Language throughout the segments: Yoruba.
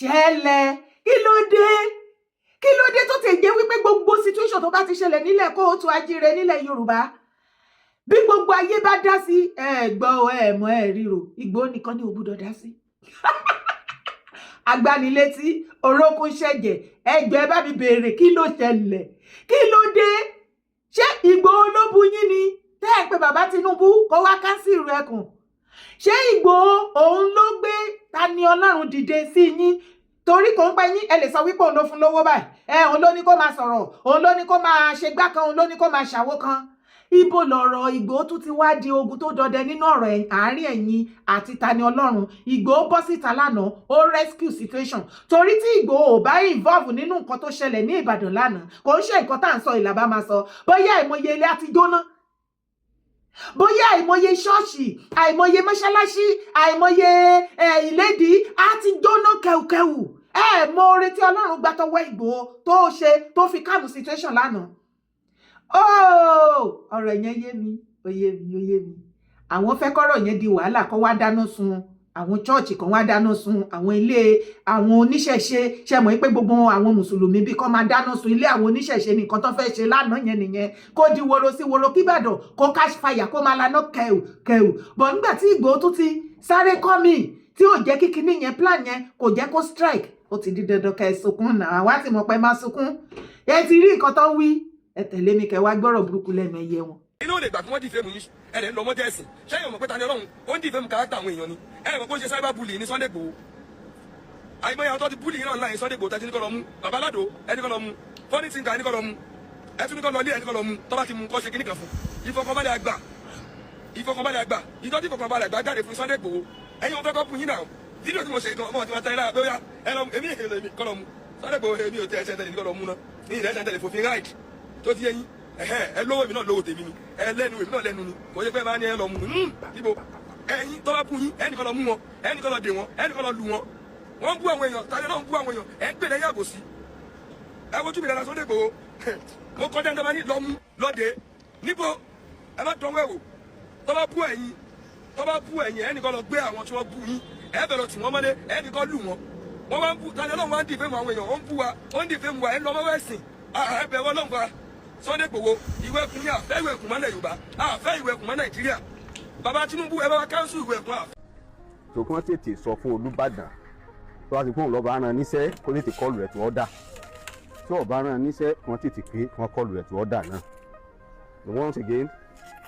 Ṣẹlẹ̀? Kí ló dé? Kí ló dé tó ti jẹ́ wípé gbogbo situation tó bá ti ṣẹlẹ̀ nílẹ̀ káàárọ̀ oòjíire, nílẹ̀ Yorùbá, bí gbogbo ayé bá dá sí, ẹ gbọ́, ẹ mọ̀, ẹ ríro, Ìgbòho nìkan ni ò gbúdọ̀ dá sí? Agbanilétí orókún ṣẹ̀jẹ̀. Ẹjọ́, ẹ bá mi béèrè, kí ló ṣẹlẹ̀? Kí ló dé? Ṣé Ìgbòho ló bu yín ni tẹ́ ẹ pé bàbá Tinubu kó wá cancel ẹkùn? Ṣé Ìgbòho òun ló gbé Ta ni Ọlọ́run dìde sí yín? Torí kò ń pẹ́ yín, ẹ lè sọ wípé òun ló fún lówó báyìí, ẹ òun ló ní kó máa sọ̀rọ̀, òun ló ní kó máa ṣe gbá kan, òun ló ní kó máa ṣàwó kan. Ibo lọ̀rọ̀ Ìgbòho tún ti wá di ogun tó dọdẹ nínú ọ̀rọ̀ àárín ẹ̀yin àti Tani Ọlọ́run? Ìgbòho bọ́ síta lánàá, ó rescue situation, torí tí Ìgbòho ò bá involve nínú nǹkan tó ṣẹlẹ̀ ní Ìbàdàn lánàá, kò ń ṣe nǹkan tá à ń sọ ìlàbá máa sọ. Bóyá àìmọye ilé á ti jóná, bóyá àìmọye ṣọ́ọ̀ṣì, àìmọye mọ́ṣáláṣí, àìmọye ìlédìí á ti jóná kẹ̀ùkẹ̀ù. Ẹ mọ oore tí Ọlọ́run gbà tọwọ́ Ìgbòho tó ṣe tó fi calm situation lánàá. Ọ̀rọ̀ yẹn yé mi, ó yé mi, ó yé mi. Àwọn fẹ́ kọ́rọ̀ yẹn di wàhálà, kó wá dáná sun àwọn church kan, wá dáná sun àwọn ilé àwọn oníṣẹ̀ṣe. Ṣe mọ̀ pé gbogbo àwọn mùsùlùmí bí kọ́ máa dáná sun ilé àwọn oníṣẹ̀ṣe nìkan tó fẹ́ ṣe lánàá yẹn nìyẹn, kó di woro sí woro, kí Ìbàdàn kó catch fire, kó máa laná kẹ̀ù kẹ̀ù. Bọ̀ nígbà tí Ìgbòho tún ti sáré kọ́ mi tí ò jẹ́ kí kinní yẹn, plan yẹn kò jẹ́ kó strike, ó ti di dandan kẹ́ ẹ sunkún náà. Wá ti mọ̀ pé máa sunkún. Ẹ ti rí nǹkan tó ń wí. Ẹ tẹ̀lé mi kẹ́ wá gbọ́rọ̀ burúkú lẹ́nu ẹyẹ wọn. Inú ò lè gbà kí wọ́n defame yín. Ẹ̀ lẹ́ ń lọ mọ́jẹ́ ẹ̀sìn. Ṣẹ́yìn ò mọ̀ pé Ta ni Ọlọ́run ó ń defame character àwọn èèyàn ni? Ẹ̀ mọ̀ pé ó ń ṣe cyber bully ní Sunday Igboho. Àìmọye àwọn tó ti bully yín náà láyé Sunday Igboho tẹ́tí ní kọ́ lọ mú bàbá aládò, ẹni kọ́ lọ mú funny thinker, ẹni kọ́ lọ mú, ẹ tún ní kọ́ lọ ilé, ẹni kọ́ lọ mú. Tó bá ti mú, kọ́ ṣe kíní kan fún ìfọkànbalẹ̀ àgbà, ìfọkànbalẹ̀ àgbà, ìtọ́jú ìfọkànbalẹ̀ àgbà jáde fún Sunday Igboho. Ẹ̀yin ò fẹ́ kọ́ fún yín náà. Fídíò tí mo ṣe gan ọmọ tí wọ́n tẹ́lẹ̀ lára bóyá ẹ lọ èmi èmi èmi kọ́ lọ mú Sunday Igboho. Èmi ò tẹ́ ẹsẹ̀ tẹ́lẹ̀ ní kọ́ lọ mú náà ní ìrẹsẹ̀ tẹ́lẹ̀ fòfin right tó ti yẹ yín. Ẹhẹ, ẹ lówó, èmi náà lówó tèmi ni. Ẹ lẹ́nu, èmi náà lẹ́nu ni. Kò yẹ pé bá ní ẹ lọ mú níbo. Ẹ̀yin tó bá bú yín, ẹnì kan lọ mú wọn, ẹnì kan lọ dè wọn, ẹnì kan lọ lù wọn. Wọ́n bú àwọn èèyàn, tàbí náà ń bú àwọn èèyàn. Ẹ ń pè lẹ́yìn àbòsí. Ẹ wojú mi dára, Sunday Igboho, mo kọjá nígbà ní lọ mú lọ́dẹ níbo. Ẹ má dánwó ẹ̀wò. Tó bá bú ẹ̀yin, tó bá bú ẹ̀yin, ẹnì kan lọ gbé àwọn tí wọ́n bú yín, ẹ bẹ̀rẹ̀ tì wọ́n mọ́lé, ẹnì kan lù wọ́n. Wọ́n wá ń bú tàbí Ọlọ́run wá ń defame àwọn èèyàn. Ó ń bú wa, ó ń defame wa. Ẹ ń lọ mọ́wọ́ ẹ̀sìn. Ẹ bẹ̀rù Ọlọ́run wa. Sunday Igboho, ìwé ẹkùn ní àfẹ́ ìwé ẹkùn mọ́ ilẹ̀ Yorùbá, àfẹ́ ìwé ẹkùn mọ́ Nàìjíríà. Bàbá Tinubu, ẹ bá wa cancel ìwé ẹkùn, àfẹ́. Tó kí wọ́n tètè sọ fún Olúbàdàn, tó bá ti fóun lọ́ba rán níṣẹ́, kó tètè call ẹ̀ to order. Tí ọba rán níṣẹ́, kí wọ́n tètè pé kí wọ́n call ẹ̀ to order náà. And once again,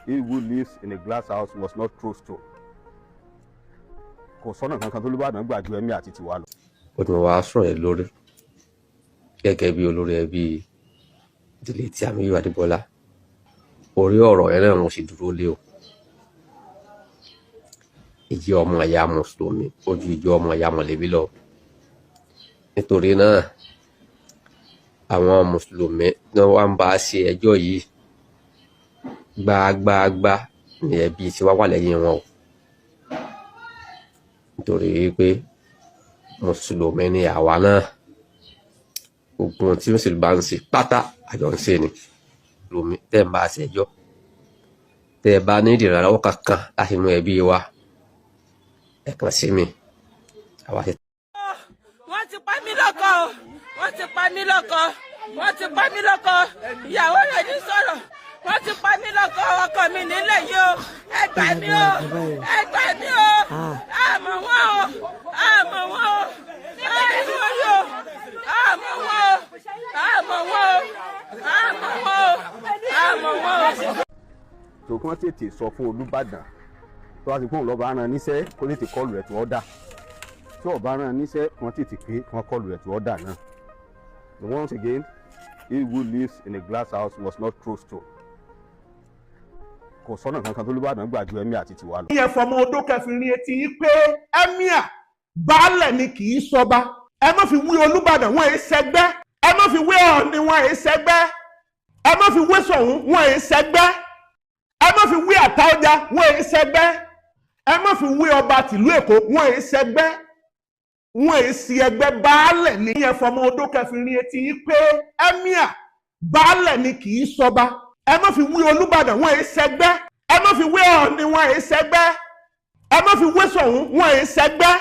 he who lives in a glass house must not throw stone. Kò sọ́nà kankan tó Olúbàdàn gbà ju ẹ̀mí àti tiwa lọ. Ó ní mo wá sọ̀rọ̀ ẹ̀ lórí gẹ́gẹ́ bí olórí ẹbí ìdílé tí Àmíyù Adébọ́lá. Orí ọ̀rọ̀ yẹn náà mo sì dúró lé o. Ìjẹ́ ọmọ ìyá mùsùlùmí ó ju ìjẹ́ ọmọ ìyá mọ̀lẹ́bí lọ. Nítorí náà, àwọn mùsùlùmí tí wọ́n wá ń bá ṣe ẹjọ́ yìí gbágbáágbá ní ẹbí tí wá wà lẹ́yìn wọn o, nítorí pé mùsùlùmí ni àwa náà. Gbogbo ohun tí mùsùlùmí bá ń ṣe pátá, àjọ ń ṣe ni. Mùsùlùmí tẹ́ ń bá ṣe ẹjọ́, tẹ́ ẹ bá ní ìdìrànlọ́wọ́ kankan láti inú ẹbí wa, ẹ kàn sí mi. Àwa ṣe. Wọ́n ti pa mí lọ́kọ o! Wọ́n ti pa mí lọ́kọ! Wọ́n ti pa mí lọ́kọ! Ìyàwó rẹ̀ ní sọ̀rọ̀. Wọ́n ti pa mí lọ́kọ! Ọkọ mi nílẹ̀ yìí o! Ẹ gbà mí o! Ẹ gbà mí o! Àmọ́ wọn o! Àmọ́ wọn o! Àmọ́ wọn o! Àmọ́ wọn o! Àmọ́ wọn o! Àmọ́ wọn o! Àmọ́ wọn o! Tó kí wọ́n tètè sọ fún Olúbàdàn, tó bá ti fóun lọ́ba rán níṣẹ́, kó tètè call ẹ̀ to order. Tí ọba rán níṣẹ́, kí wọ́n tètè pé kí wọ́n call ẹ̀ to order náà. And once again, he who lives in a glass house must not throw stone. Kò sọ́nà kankan tó Olúbàdàn gbà ju ẹ̀mí àti tiwa lọ. Ìyẹn fọmọ odó kẹfìrin etí yín pé emir baálẹ̀ ni, kì í sọba. Ẹ má fi wí Olúbàdàn, wọn èé sẹgbẹ́. Ẹ má fi wí Ọọ̀ni, wọn èé sẹgbẹ́. Ẹ má fi wí Ṣọ̀ún, wọn èé sẹgbẹ́. Ẹ má fi wí Àtaọ́jà, wọn èé sẹgbẹ́. Ẹ má fi wí ọba tìlú Èkó, wọn èé sẹgbẹ́, wọn èé sí ẹgbẹ́. Baálẹ̀ ni. Ìyẹn fọmọ odó kẹfìrin etí yín pé emir baálẹ̀ ni, kì í sọba. Ẹ má fi wí Olúbàdàn, wọn èé sẹgbẹ́. Ẹ má fi wí Ọọ̀ni, wọn èé sẹgbẹ́. Ẹ má fi wí Ṣọ̀ún, wọn èé sẹgbẹ́.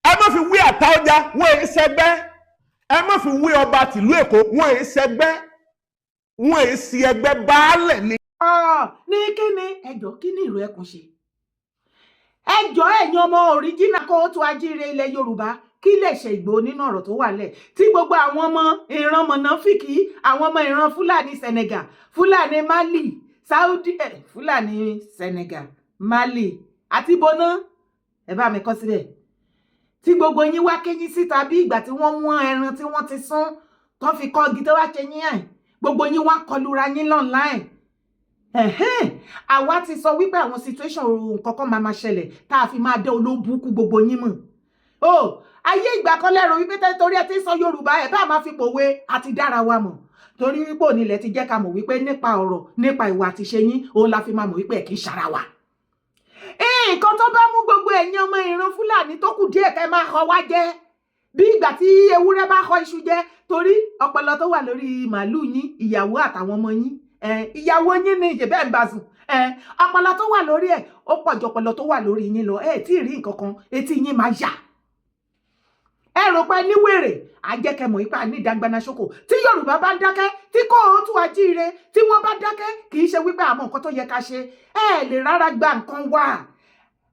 Ẹ má fi wí Àtà. Àtaọ́jà, wọn èé ṣẹgbẹ́. Ẹ má fi wé ọba tìlú Èkó, wọn èé ṣẹgbẹ́, wọn èé sí ẹgbẹ́, baálẹ̀ ni. Ní kíni ẹjọ́, kí ni ìró ẹkùn ṣe? Ẹjọ́, ẹ̀yin ọmọ original kóòtù ajíire ilẹ̀ Yorùbá, kí lè ṣe Ìgbòho nínú ọ̀rọ̀ tó wà lẹ̀ tí gbogbo àwọn ọmọ ìran mọ̀nàfíkì, àwọn ọmọ ìran Fúlàní Senegal, Fúlàní Mali, Saudi, Fúlàní Senegal, Mali àti boná, ẹ bá mi kọ síbẹ̀, tí gbogbo yín wá kéyín síta bí ìgbà tí wọ́n mú ẹran tí wọ́n ti sún tó fi kọ́gi tó wá ṣe yín ẹ̀, gbogbo yín wá kọlura yín online? Ẹ̀hẹ́n, àwa ti sọ wípé àwọn situation nǹkan kan máa ma ṣẹlẹ̀ tá a fi máa dé olóbùkú gbogbo yín mọ̀. O ayé ìgbà kan lẹ́rọ wípé torí ẹ ti ń sọ Yorùbá, ẹ bá máa fi pòwe àti dára wa mọ̀, torí wípé òní ilẹ̀ ti jẹ́ ká mọ̀ wípé nípa ọ̀rọ̀, nípa ìwà àti ṣe yín, òun la fi máa mọ̀ wípé ẹ̀ kì í ṣara wa. Nǹkan tó bá mú gbogbo ẹ̀yin ọmọ ìran Fúlàní tó kù díẹ̀ kẹ́ máa họ wá jẹ́ bí ìgbà tí ewúrẹ́ bá họ iṣu jẹ, torí ọpọlọ tó wà lórí màálùú yín, ìyàwó àtàwọn ọmọ yín, ìyàwó yín ní ìṣe bẹ́ẹ̀ ń bá sùn, ọpọlọ tó wà lórí ẹ̀ ó pọ̀ ju ọpọlọ tó wà lórí yín lọ. Ẹ tí ì rí nǹkan kan, etí yín máa yà. Ẹ rò pé níwèrè àjẹkẹmọ̀ ipa ní ìdágbanáṣoko. Tí Yorùbá bá ń dákẹ́, tí kóòtù ajíire tí wọ́n bá dákẹ́, kì í ṣe wípé àmọ́ nǹkan tó yẹ ká ṣe. Ẹ lè rárá gba nǹkan wà.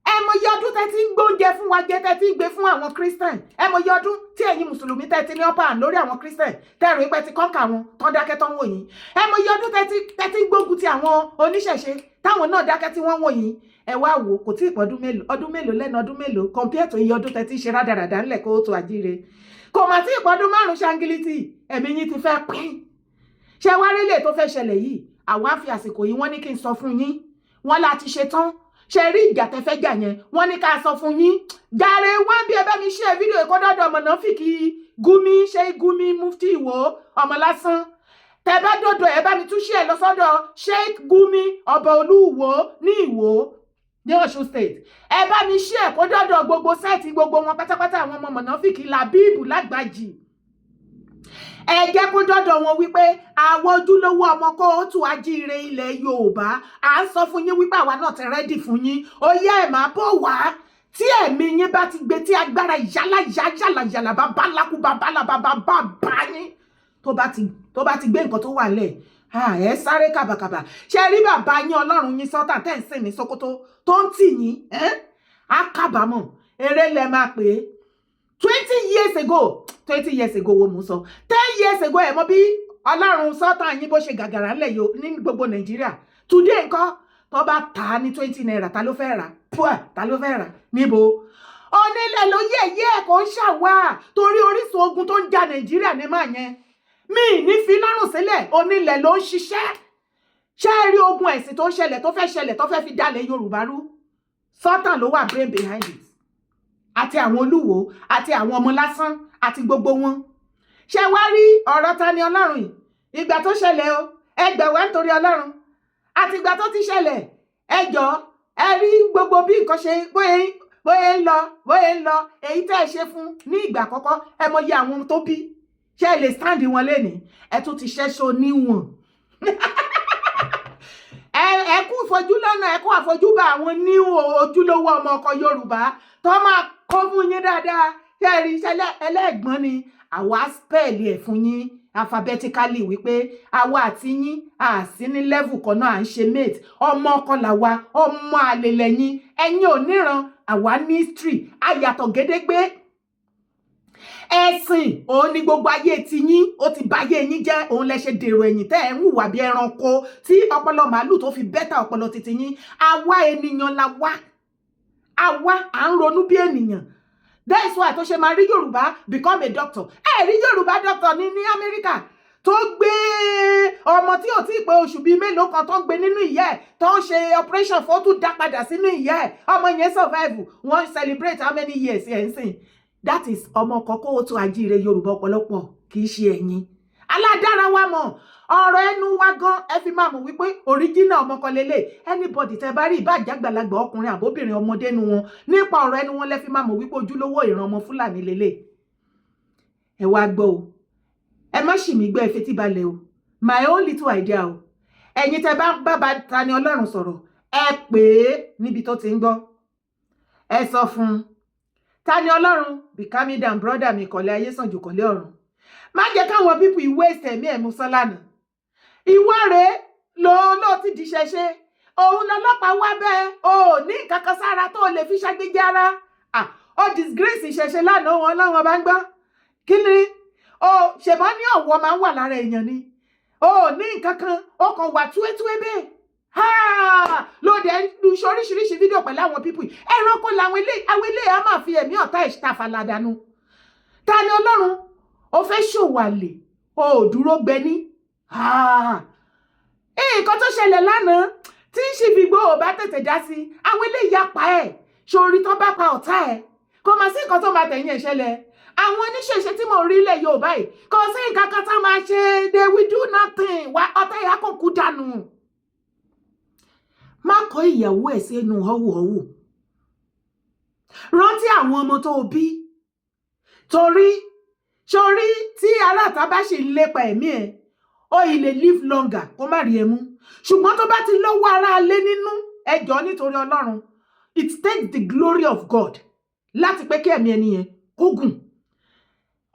Ẹ mọyì ọdún tẹ́ ti ń gbóúnjẹ fún wa jẹ, tẹ́ ti ń gbé fún àwọn Christian. Ẹ mọyì ọdún tí ẹ̀yin mùsùlùmí tẹ́ ti ní upper hand lórí àwọn Christian, tẹ́ rò pé ti conquer wọn, tán dákẹ́, tán wò yín. Ẹ mọyì ọdún tẹ́ ti ń gbógun ti àwọn oníṣẹ̀ṣe, táwọn náà dákẹ́ tí wọ́n wò yín. Ẹ wá wò, kò tí ì pọ̀ ọdún mélòó, ọdún mélòó lẹ́nu ọdún mélòó compare to iye ọdún tẹ́ ti ń ṣe rádaràdà ńlẹ̀ kó tó àjíire. Kò mà tí ì pọ̀ ọdún 5 ṣáńgílítì, ẹ̀mí yín ti fẹ́ pín. Ṣé wá rí lè tó fẹ́ ṣẹlẹ̀ yìí? Àwa fi àsìkò yìí, wọ́n ní kí n sọ fún yín, wọ́n láti ṣe tán. Ṣe rí ìjà tẹ́ fẹ́ jà yẹn, wọ́n ní ká sọ fún yín jàre. Wọ́n bí ẹ bá mi ṣe fídíò ìkọ́dọ̀dọ̀ mọ̀nàfíkì Gumi, ṣe Gumi mufti Ìwò ọmọ lásán, tẹ bá dọ̀dọ̀ ẹ bá mi tún ṣe ẹ lọ sọ́dọ̀ Sheikh Gumi, ọba Olúwo ní Ìwò ní Ọ̀ṣun State. Ẹ bá mi ṣe ẹ kó dọ̀dọ̀ gbogbo set gbogbo wọn pátápátá, àwọn ọmọ mọ̀nàfíkì Làbíbù Lágbàjì, ẹ jẹ́ kó dọ́dọ̀ wọn wípé àwọn ojúlówó ọmọ kóòtù ajíire ilẹ̀ Yorùbá à ń sọ fún yín wípé àwa náà ti ready fún yín. Ó yẹ ẹ̀ máa bọ̀ wá tí ẹ̀mí yín bá ti gbé, tí agbára ìyálà yálà yàlà bàbá lákú bàbá là bàbá bá bá yín tó bá ti gbé nǹkan tó wà lẹ̀, ẹ sáré kàbàkàbà. Ṣe rí bàbá yín, Ọlọ́run yín sọ́tà tẹ́ ń sìn ní Sókótó tó ń tì yín, á kábàámọ̀. Eré lẹ máa pè é. 20 years ago, 20 years ago wo mò ń sọ, 10 years ago, ẹ̀ mọ̀ bí Ọlọ́run sọ́tà yín bó ṣe gàgàrà ńlẹ̀ yìí ní gbogbo Nàìjíríà. Today ńkọ́? Tó bá tà á ní ₦20, ta ló fẹ́ rà? Púà, ta ló fẹ́ rà? Níbo? Onílẹ̀ ló yẹ̀yẹ́ ẹ̀, kò ń ṣàwà, torí orísun ogun tó ń ja Nàìjíríà ní máa yẹn mi ní fi lọ́rùn sílẹ̀. Onílẹ̀ ló ń ṣiṣẹ́. Ṣé ẹ rí ogun ẹ̀sìn tó ń ṣẹlẹ̀, tó fẹ́ ṣẹlẹ̀, tó fẹ́ fi dalẹ̀ Yorùbá rú? Sọ́tàn ló wà brain behind it, àti àwọn olúwo, àti àwọn ọmọ lásán, àti gbogbo wọn. Ṣé wá rí ọ̀rọ̀ ta ni Ọlọ́run yìí? Ìgbà tó ṣẹlẹ̀ o, ẹ gbà wá nítorí Ọlọ́run. Àti ìgbà tó ti ṣẹlẹ̀, ẹ jọ, ẹ rí gbogbo bí nǹkan ṣe bóyá ń lọ, bóyá ń lọ. Èyí tẹ́ ẹ ṣe fún ní ìgbà àkọ́kọ́, ẹ mọyì àwọn tó bí. Ṣé ẹ lè stand wọn lénìí? Ẹ tún ti ṣẹ́ṣọ níwọ̀n. Ẹ kú fojú lọ́nà, ẹ kú àfojúbà àwọn ní ojúlówó ọmọ ọkọ Yorùbá tó máa kó fún yín dáadáa. Ṣé ẹ rí iṣẹ́ ẹlẹ́gbọ́n ni àwa spell ẹ̀ fún yín alphabetically wípé àwa àti yín à sí ní level kan náà, à ń ṣe mate. Ọmọ ọkọ làwa, ọmọ àlè lẹ́yìn. Ẹ̀yin ò níran, àwa ní history, a yàtọ̀ gédégbé. Ẹ̀sìn òun ni gbogbo ayé ti yín, ó ti bà ayé yín jẹ́. Òun lẹ ṣe dèrò ẹ̀yìn tẹ́ ẹ̀ ń hùwà bí ẹranko, tí ọpọlọ màálù tó fi better ọpọlọ titi yín. Àwa ènìyàn la wá, àwa à ń ronú bí ènìyàn. That's why tó ṣe máa rí Yorùbá become a doctor. Ẹ rí Yorùbá doctor ní Amẹ́ríkà tó gbé ọmọ tí ò tí ì pé oṣù bíi mélòó kan, tó ń gbé nínú ìyá ẹ̀, tó ń ṣe operation fún, ó tún dá padà sínú ìyá ẹ̀. Ọmọ yẹn survive, wọ́n celebrate how many years ẹ̀ ń sìn. That is ọmọ kọ́kọ́ ó tún ajíire Yorùbá. Ọ̀pọ̀lọpọ̀ kì í ṣe ẹ̀yin aládára wa mọ̀. Ọ̀rọ̀ ẹnu wa gan, ẹ fi máa mọ̀ wípé original ọmọ kan lélẹ̀. Anybody tẹ bá rí, ìbàjẹ́ àgbàlagbà, ọkùnrin àbóbìnrin, ọmọdé nu wọn, nípa ọ̀rọ̀ ẹnu wọn lẹ fi máa mọ̀ wípé ojúlówó ìran ọmọ Fúlàní lélẹ̀. Ẹ wá gbọ́ o, ẹ má ṣì mí gbọ́, ẹ fetí balẹ̀ o. My own little idea o, ẹ̀yin tẹ bá bá Tani Ọlọ́run sọ̀rọ̀, ẹ pè é níbi tó ti ń gbọ́, ẹ sọ fún un. Ta ni Ọlọ́run, be calming down, brother mi. Kọ̀lẹ́ ayé sàn jù kọ̀lẹ́ ọ̀run. Má jẹ́ káwọn people ìwé ìsẹ̀mí ẹ̀ mú sán lánàá. Ìwọ rèé ló ló ti di ṣẹṣẹ, òun lọlọ́pàá wá bẹ́ẹ̀. O ò ní nǹkan kan sára tó o lè fi ṣàgbéjì ara. Ó disgrace ìṣẹ̀ṣe lánàá. Wọn ọlọ́run ọba ń gbọ́. Kí ni o ṣèbọn ní ọ̀wọ́ máa ń wà lára èèyàn ni. O ò ní nǹkan kan, o kàn wà túwétúwé bẹ́ẹ̀ lóde ń ṣe oríṣiríṣi fídíò pẹ̀lú àwọn people. Ẹranko làwọn eléyìí. Àwọn eléyìí á máa fi ẹ̀mí ọ̀tá ìtàfàlà dànù. Ta ni Ọlọ́run, o fẹ́ ṣòwò àlè, o ò dúró gbẹní. Nǹkan tó ṣẹlẹ̀ lánàá tí ń ṣe fìgbó ò bá tètè dá sí, àwọn eléyìí apá ẹ̀ ṣorí. Tó bá pa ọ̀tá ẹ̀, kò máa sí nǹkan tó máa tẹ̀yìn ẹ̀ ṣẹlẹ̀. Àwọn oníṣẹ̀ṣe tí mò ń rí ilẹ̀ Yorùbá yìí, kò sí nǹkan kan tá máa ṣe. They will do nothing. Wá ọ̀tá ìyá kò kú dànù. Má kọ́ ìyàwó ẹ̀ sínú họ́wùhọ́wù. Rántí àwọn ọmọ tó o bí, torí sórí tí aláàtá bá ṣì ń lépa ẹ̀mí ẹ̀, ó ì lè live longer kó má rí ẹ mú. Ṣùgbọ́n tó bá ti lọ́wọ́ ara lé nínú ẹjọ́, nítorí Ọlọ́run, it takes the glory of God láti pé kí ẹ̀mí ẹni yẹn kó gùn.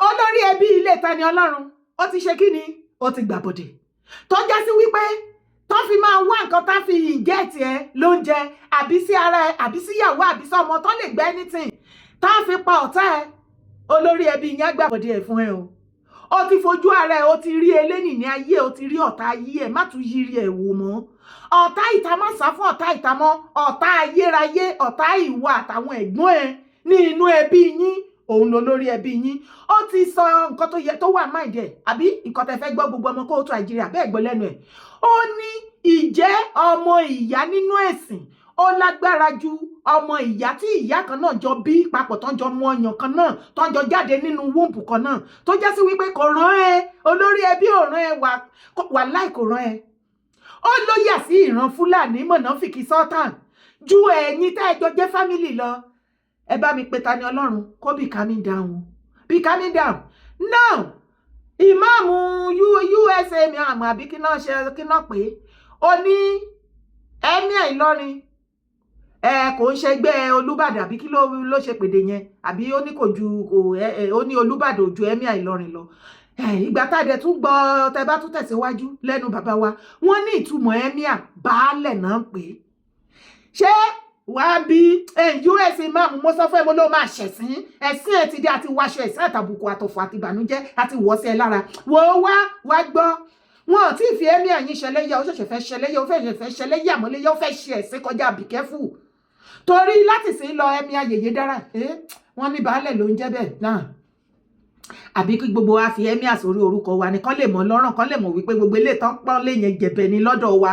Olórí ẹbí ilé Tani Ọlọ́run, ó ti ṣe kí ni, ó ti gbàbọ̀dẹ̀ tó já sí wípé tó fi máa wá nǹkan tá fi inject ẹ lóúnjẹ, àbí sí ara ẹ, àbí síyàwó, àbí sọmọ tó lè gbẹ́ anything tá fi pa ọ̀tá ẹ. Olórí ẹbí yẹn á gbàbọ̀dẹ̀ ẹ̀ fún ẹ o. Ó ti fojú ara ẹ, ó ti rí eléyìí ní ayé, ó ti rí ọ̀tá ayé ẹ. Má tún yírí ẹ wò mọ́. Ọ̀tá ìta, má sá fún ọ̀tá ìta mọ́. Ọ̀tá ayérayé, ọ̀tá ìwọ àtàwọn ẹ̀gbọ́n ẹ ní inú ẹbí yín, òun ló lórí ẹbí yín. Ó ti sọ nǹkan tó yẹ tó wà mind ẹ̀, àbí nǹkan tẹ́ fẹ́ gbọ́. Gbogbo ọmọ kóòtù Nàìjíríà bẹ́ẹ̀ gbọ́ lẹ́nu ẹ̀. Ó ní ìjẹ́ ọmọ ìyá nínú ẹ̀sìn ó lágbára ju ọmọ ìyá tí ìyá kan náà jọ bí papọ̀, tó ń jọ mú ọyàn kan náà, tó ń jọ jáde nínú womb kan náà, tó jẹ́ sí wípé kò rán ẹ. Olórí ẹbí ò rán ẹ, wà láì kò rán ẹ. Ó lóyà sí ìran Fúlàní mọ̀nàfìkì sultan ju ẹ̀yin tẹ́ ẹ jọ jẹ́ family lọ. Ẹ bá mi pe Tani Ọlọ́run kó be calming down, be calming down now. Ìmáàmù USA mi àmọ́ àbí kí náà ṣe kí náà pé ó ní Emir Ìlọrin ẹ kò ń ṣẹgbẹ́ Olúbàdàn, àbí kí ló ṣe pèdè yẹn? Àbí ó ní kò ju kò ẹ, ó ní Olúbàdàn ò ju Emir Ìlọrin lọ. Ìgbà tá a dẹ̀ tún gbọ́, tẹ bá tún tẹ̀síwájú lẹ́nu bàbá wa, wọ́n ní ìtumọ̀ emir, baálẹ̀ náà ń pè é. Ṣé wàá bí us imam? Mo sọ fún ẹ, mo ló máa ṣẹ̀sín. Ẹ̀sìn ẹ̀ ti dé, àti wáṣọ ẹ̀sìn àtàbùkù àtọ̀fọ̀ àti ìbànújẹ́ àti wọ́ sí ẹ lára. Wò ó, wá wá gbọ́, wọn ò tí ì fi emir yín ṣẹlẹ́yà. Ó ṣẹ̀ṣẹ̀ fẹ́ ṣẹlẹ́yà, ó fẹ́ fẹ́ ṣẹlẹ́yà mọ́lẹ́yà, ó fẹ́ ṣe ẹ̀sìn kọjá. Be careful, torí láti sí lọ, emir yèyé dára, wọ́n ní baálẹ̀ ló ń jẹ́ bẹ́ẹ̀ náà, àbí kí gbogbo wa fi emir sórí orúkọ wa ni, kán lè mọ̀ lọ́rùn, kán lè mọ̀ wípé gbogbo ilé tán pọ́n lè yẹn jẹ̀bẹ̀ ni lọ́dọ̀ wa.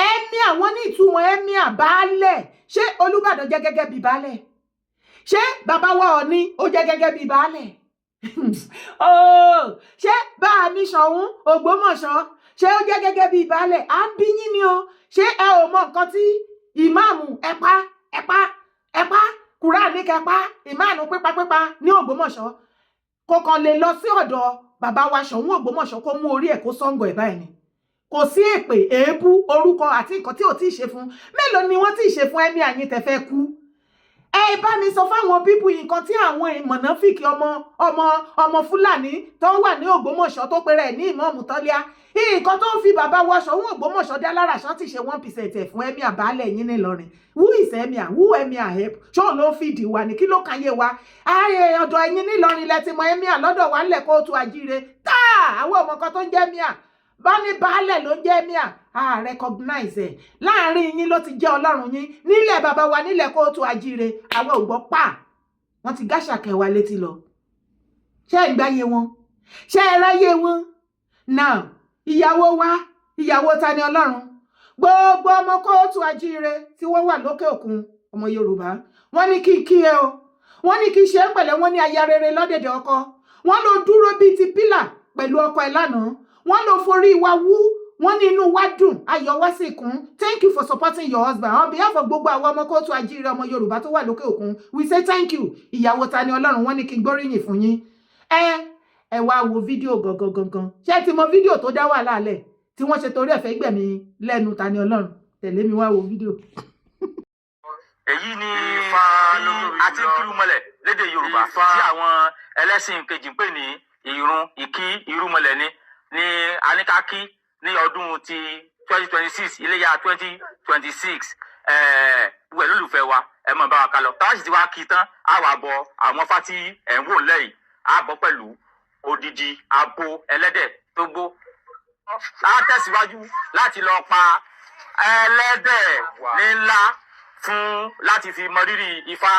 Emir, wọ́n ní ìtumọ̀ emir, baálẹ̀. Ṣé Olúbàdàn jẹ́ gẹ́gẹ́ bí baálẹ̀? Ṣé bàbá wa Ọ̀ọ̀ni ó jẹ́ gẹ́gẹ́ bí baálẹ̀? Ṣé bá a mi Ṣọ̀ún Ògbómọ̀ṣọ́, ṣé ó jẹ́ gẹ́gẹ́ bí baálẹ̀? À ń bí yín ni o. Ṣé ẹ ò mọ nǹkan tí ìmáàmù ẹ̀pá ẹ̀pá ẹ̀pá Kùránì kẹpa ìmáàmù pípapípa ní Ògbómọ̀ṣọ́ kò kàn lè lọ sí ọ̀dọ̀ bàbá wa Ṣọ̀ún Ògbómọ̀ṣọ́, kó mú orí ẹ̀ kó sọ́ngọ̀ ẹ̀ báyìí ni? Kò sí èpè, èébú, orúkọ àti nǹkan tí ò tí ì ṣe fún. Mélòó ni wọ́n tí ì ṣe fún ẹ̀mí àyín tẹ́ fẹ́ kú? Ẹ bá mi sọ fáwọn people nǹkan tí àwọn mọ̀nàfíìkì ọmọ ọmọ ọmọ Fúlàní tó ń wà ní Ògbómọ̀ṣọ́ tó péré ní ìmọ̀ọ́mù tọ́líà, nǹkan tó ń fi bàbá wa Ṣọ̀ún Ògbómọ̀ṣọ́ dá lára ṣán ti ṣe 1% ẹ̀ fún emir baálẹ̀ yín nílọrin? Who is emir? Who emir help? Ṣóun ló ń fìdí wa ní? Kí ló kàyé wa? Ààyè ọ̀dọ̀ ẹ̀yin nílọrin lẹ ti mọ emir. Lọ́dọ̀ wa ńlẹ̀ kóòtù àjíire tá àwọn ọmọ kan tó ń jẹ́ emir bá ní baálẹ̀ ló ń jẹ́ emir, a recognize ẹ̀. Láàrin yín ló ti jẹ́ ọlọ́run yín nílẹ̀ bàbá wa nílẹ̀ kóòtù àjíire. Àwọn ò gbọ́ pa wọ́n ti gáṣà kẹwàá létí lọ. Ṣé ẹ gbáyé wọn? Ṣé ẹ ráyé wọn now? Ìyàwó wa, ìyàwó Tani Ọlọ́run, gbogbo ọmọ kóòtù àjíire tí wọ́n wà lókè òkun, ọmọ Yorùbá, wọ́n ní kí kí ẹ o, wọ́n ní kí ṣe é pẹ̀lẹ́, wọ́n ní aya rere lọ́dẹ̀dẹ̀ ọkọ. Wọ́n ló dúró bíi ti pílà pẹ̀lú ọkọ ẹ̀ lánàá. Wọ́n ló forí wa wú. Wọ́n ní inú wa dùn, ayọ̀ wa sì kún. Thank you for supporting your husband. On behalf of gbogbo àwọn ọmọ kóòtù àjíire, ọmọ Yorùbá tó wà lókè òkun, we say thank you. Ìyàwó Tani Ọlọ́run, wọ́n ní kí n gbóríyìn fún yín. Ẹ wá wo fídíò gangan gangan. Ṣé ẹ ti mọ fídíò tó dá wàhálà lẹ̀ tí wọ́n ṣe torí ẹ̀fẹ́ gbẹ̀mí lẹ́nu Tani Ọlọ́run? Tẹ̀lé mi wá wo fídíò. Èyí ni bí a ti ń kiri mọ́lẹ̀. Lédè Yorùbá Ifá. tí àwọn ẹlẹ́sìn kejì ń pè ní ìrun ìkí irúmọlẹ̀ ni aníkákí ní ọdún ti 2026, iléyà 2026. Gbogbo ẹ̀ lólùfẹ́ wa, ẹ mọ̀ bá wa ká lọ. Táwa sì ti wá kí tán, á wà bọ àwọn fátí ẹ̀ ń wò lẹ́yìn, á bọ́ pẹ̀lú odidi abo ẹlẹ́dẹ̀ tó gbó. Á tẹ̀síwájú láti lọ pa ẹlẹ́dẹ̀ ńlá fún láti fi mọ rírì Ifá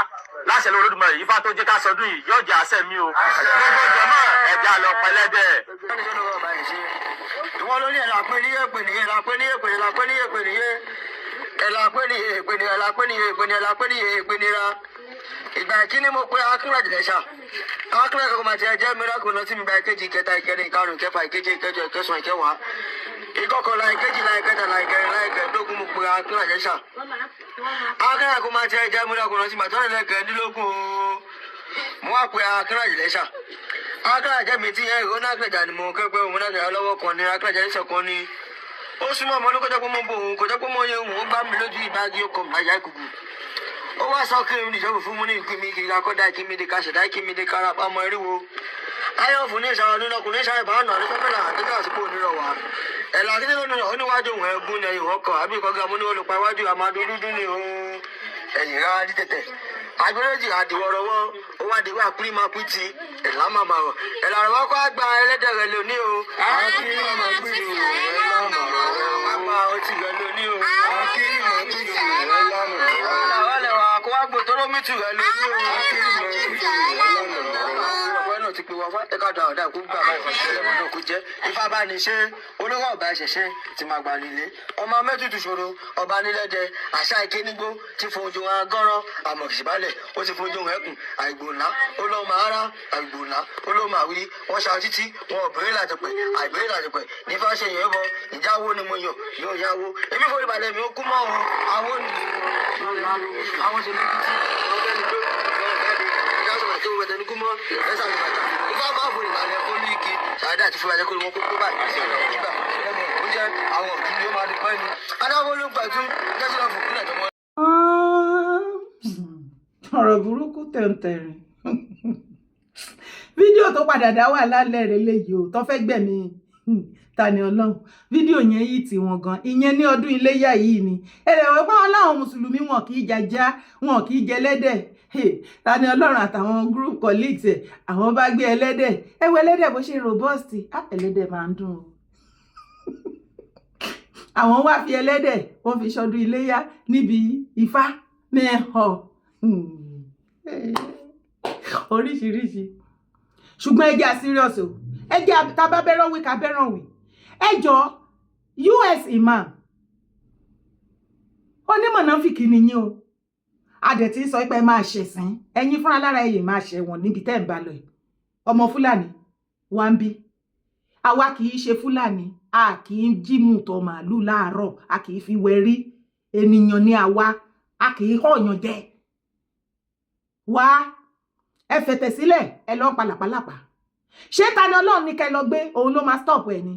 láṣẹ lórí Olódùmarè. Ifá tó jẹ́ ká sọdún yìí yóò jẹ́ àṣẹ mi o. Gbogbo jọmọ́, ẹ̀já lọ pẹlẹ́dẹ̀. Ìwọ lórí ẹ̀ làpẹ́ níyé pè níyé làpẹ́ níyé pè níyé làpẹ́ níyé pè níyé ẹ̀ làpẹ́ níyé pè níyé làpẹ́ níyé pè níyé làpẹ́ níyé pè níyé. Ìgbà ìkíní, mo pe akínrẹ̀ jìnlẹ̀ṣà akínrẹ̀ kọ́kọ́ máa ti ẹ jẹ́ mìíràn lọ sí mi. Ìgbà ìkejì, ìkẹta, ìkẹrin, ìkarùn, ìkẹfà, ìkeje, ìkẹjọ, ìkẹsàn, ìkẹwàá, ìkọkànlá, ìkejìlá, ìkẹtàlá, ìkẹrìnlá, ìkẹẹ̀dógún, mo pe akínrẹ̀ jìnlẹ̀ṣà akínrẹ̀ kó máa ti ẹ jẹ́ mìíràn lọ sí mi. Àtọ́lẹ̀kẹ̀ẹ́dínlógún o, mo wá pe akínrẹ̀ jìnlẹ̀ṣà akínrẹ̀ jẹ́ mi tí ẹ ìró náà kẹjà ni mo kẹ́gbẹ́ òun náà kẹjà lọ́wọ́ kan ni akínrẹ̀ jẹ́ ìṣọ̀kan ni ó súnmọ́ ọmọ ní kọjá pé mo bò òun kọjá pé mo yẹ òun ó gbá mi lójú ìbági ọkọ̀ mi àyà ìkùkù. Ó wá sọ kí n ìjọba fún mi ní ìpín mi kiri akọ́dá ìkí mi di kaṣẹ̀dá ìkí mi di kára ọmọ eriwo ayọ̀ fún ní ìṣàrọ̀ nínú ọkùnrin ìṣàrọ̀ ìbánu àdúgbò àdúgbò àsìkò onírọ̀ wá ẹ̀là kí nínú oníwájú òun ẹ̀gún ní ẹ̀yìn ọkọ̀ àbí ìkọ́gá mú ní olùpa iwájú àmàdù dúdú ní òun ẹ̀yìn rárá dítẹ̀tẹ̀ agbẹ́rẹ́jì àdìwọ̀rọ̀wọ́ ó wá dìwọ́ àpírí máa pín ti ẹ̀là màmá rọ̀ ẹ̀là rẹ̀ wá kó àgbà ẹlẹ́dẹ̀ rẹ̀ lóní o. Àpírí máa pín o, ẹ̀là màmá rọ̀ àgbà ọtí rẹ̀ lóní o. Àpírí máa pín o, ẹ̀là màmá rọ̀ àwọlẹ̀ wà kó wá gbò tóró mítù rẹ̀ lóní o. Àpírí máa pín o, ẹ̀là màmá rọ̀. Ọ̀pẹ náà ti pe wọn fún ẹ̀ka dà ọ̀dà kó gbà báyìí fún ẹ̀rọ náà kó jẹ́ ifá bá ní ṣe olówó ọba ṣẹṣẹ ti máa gbà nílé ọmọ mẹ́tutù ṣòro ọba nílẹ̀dẹ àṣà ìkénígbó ti fojú wọn gọ́rọ́ àmọ̀kìsíbalẹ̀ ó ti fojú wọn ẹkùn àìgbòǹlá ó lọ́ máa rá àìgbòǹlá ó lọ́ máa wí wọ́n ṣa títí wọn ò bèrè làjọpẹ̀ àìbèrè làjọpẹ̀ nífà ṣe yẹn bọ ìjáwó ni mo yàn yóò yáwó èmi forí balẹ̀ mi ó kú mọ́ wọn àwọn ènìyàn àwọn ṣe lójú tí wọ́n fẹ́ ni pé ìjà sọ̀rọ̀ tó wẹ̀ tẹnu kú mọ́ ẹ̀sà mi bàtà ifá máa forí balẹ̀ kó ní ike ṣàdá àti fúnra jẹ́ kó wọn kó tó báyìí sí ọ̀nà nígbà lẹ́mọ̀ oúnjẹ àwọn òbí ni ó máa di pẹ́ ni adáwọ̀ ló gbàdú jẹ́sí lọ fòkúlẹ̀ tó mọ́. Ọ̀rọ̀ burúkú tẹ̀ǹtẹ̀rìn. Fídíò tó padà dá wà lálẹ́ rẹ̀ léyìí o, tó fẹ́ gbẹ̀mí Tani Olohun. Fídíò yẹn yìí tí wọn gan, ìyẹn ní ọdún iléyà yìí ni ẹ̀rẹ̀ wọ́n pa wọn láwọn mùsùlùmí, wọn kì í jajá, wọn kì í jẹ ẹlẹ́dẹ̀. Tani Olohun àtàwọn group colleagues ẹ̀, àwọn bá gbé ẹlẹ́dẹ̀. Ẹ wo ẹlẹ́dẹ̀ bó ṣe robust. Ah, ẹlẹ́dẹ̀ máa ń dùn o. Àwọn wá fi ẹlẹ́dẹ̀, wọ́n fi ṣọdún iléyà níbi Ifá mẹ́họ̀ oríṣiríṣi. Ṣùgbọ́n ẹ jẹ́ à serious o. Ẹ jẹ́ tá bá bẹ́ràn wí, ká bẹ́ràn wí. Ẹ jọ, US imam onímọ̀nàfìkì nìyí o. Adẹ̀ tí ń sọ pé ẹ máa ṣẹ̀sìn ẹ̀yin fúnra lára ẹ̀yìn, máa ṣẹ̀wọ̀n níbi tẹ́ ẹ̀ ń bá lọ yìí. Ọmọ Fúlàní wá ń bí. Àwa kì í ṣe Fúlàní, a kì í jímù tọ màálù láàárọ̀, a kì í fi wẹrí. Ènìyàn ni àwa, a kì í họ̀yàn jẹ wá. Ẹ fẹ̀tẹ̀ sílẹ̀, ẹ lọ́ palàpalàpà. Ṣé Tani Olohun ní kẹ́ lọ gbé òun ló máa stop ẹ ni?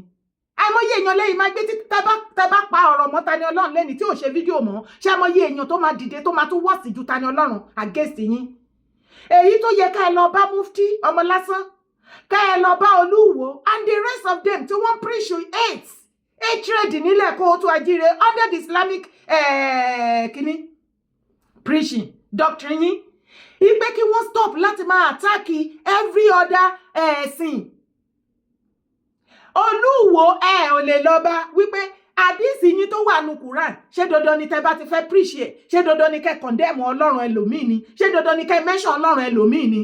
Àìmọye èèyàn lẹ́yìn máa gbé títí tẹ́ bá pa ọ̀rọ̀ mọ́ Tani Olohun lẹ́ni tí ò ṣe fídíò mọ́. Ṣé àìmọye èèyàn tó máa dìde tó máa tún wọ́ọ̀sì ju Tani Olohun against yín? Èyí tó yẹ ká ẹ lọ bá mufti ọmọ lásán, ká ẹ lọ bá olúwo and the rest of them tí wọ́n preach hate, hatred nílẹ̀ kó o tó ajíire under the Islamic kínní preaching doctrine yín, ipe kí wọ́n stop láti máa attack every other ẹ̀sìn. Olúwo, ẹ ò lè lọ bá wípé àdìsí yín tó wà nù Quran, ṣé dandan ni tẹ́ bá ti fẹ́ preach ẹ̀, ṣé dandan ni kẹ́ condemn ọlọ́run ẹlòmíì ni? Ṣé dandan ni kẹ́ mention ọlọ́run ẹlòmíì ni?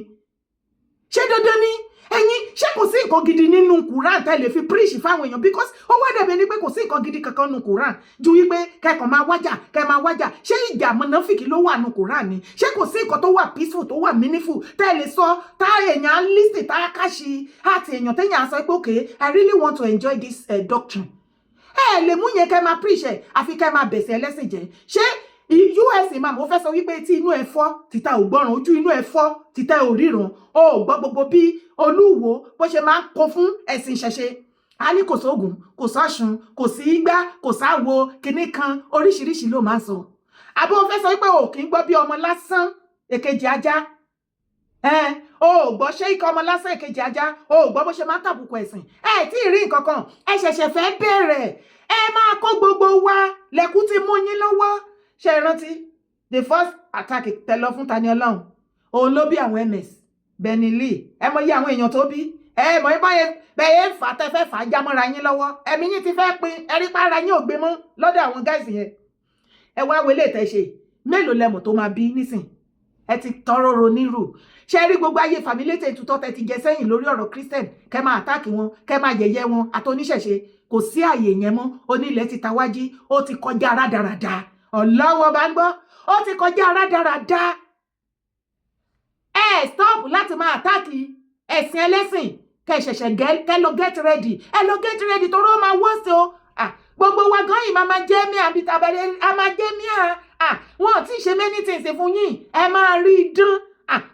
Ṣé dandan ni? Ẹ̀yin, ṣé kò sí nǹkan gidi nínú Quran tẹ́ lè fi preach fáwọn èèyàn? Because ó wá dẹ̀bẹ̀ ni pé kò sí nǹkan gidi kankan nínú Quran ju wípé kẹ́kàn máa wájà, kẹ́ máa wájà. Ṣé ìjà mọ̀nàfìkì ló wà nínú Quran ni? Ṣé kò sí nǹkan tó wà peaceful, tó wà meaningful tẹ́ lè sọ tá èèyàn á listen, tá a káṣí àti èèyàn téèyàn á sọ pé, "Okay, I really want to enjoy this doctrine"? Ẹ lè mú yẹn kẹ́ máa preach ẹ̀, àfi kẹ́ máa bẹ̀sẹ̀ ẹlẹ́sìn jẹ́. Ṣé US imam, ó fẹ́ sọ wípé tí inú ẹ fọ́ tìta ò gbọ́ràn, ojú inú ẹ fọ́ tìta ò ríran, ó gbọ́ gbogbo bí olúwo bó ṣe máa ń kó fún ẹ̀sìn ìṣẹ̀ṣe? A ní kò sóògùn, kò sọ́ṣun, kò sí igbá, kò sáwo kinní kan, oríṣiríṣi ló máa ń sọ. Àbí ó fẹ́ sọ wípé ò kì í gbọ́ bí ọmọ lásán èkejì ajá? Ẹ o ò gbọ́, ṣé ikọ̀ ọmọ lásán ìkejì ajá, o ò gbọ́ bó ṣe máa ń tàbùkù ẹ̀sìn. Ẹ tí ì rí nǹkan kan, ẹ ṣẹ̀ṣẹ̀ fẹ́ bẹ̀rẹ̀. Ẹ máa kó gbogbo wa lẹ́kú ti mú yín lọ́wọ́. Ṣe é rántí the first attack tẹ lọ fún Tani Olohun? Òun ló bí àwọn MS Benny Lee. Ẹ mọ iye àwọn èèyàn tó bí. Ẹ mọ ibà yẹn bẹ́ẹ̀ fà tẹ́ fẹ́ fà á jámọ́ra yín lọ́wọ́. Ẹ̀mí yín ti fẹ́ pin, ẹ rí para yín ò gbé mọ́ lọ́dọ̀ àwọn guys yẹn. Ẹ wá wọlé tẹ́ ṣe mélòó lẹ́mọ̀ tó máa bí nísìn. Ẹ ti tọrọ ronírù. Ṣe rí gbogbo ayé fàmílétè tutọ́ tẹ ti jẹ sẹ́yìn lórí ọ̀rọ̀ Christian, kẹ́ máa attack wọn, kẹ́ máa yẹ̀yẹ́ wọn àtoníṣẹ̀ṣe, kò sí àyè yẹn mọ́. Onílẹ̀ ti tawájí, ó ti kọjá rádaràda. Ọlọ́wọ́ bá ń gbọ́, ó ti kọjá rádaràda. Ẹ stop láti máa attack ẹ̀sìn ẹlẹ́sìn. Kẹ́ ṣẹ̀ṣẹ̀ kẹ́ lọ get ready, ẹ lọ get ready, torí ó máa wọ́ sí o. Gbogbo wa gan yìí máa jẹ́ mí àbí tàbẹ̀rẹ̀ a máa jẹ́ mí à. Wọn ò tí ì ṣe many things fún yín. Ẹ máa rí idán,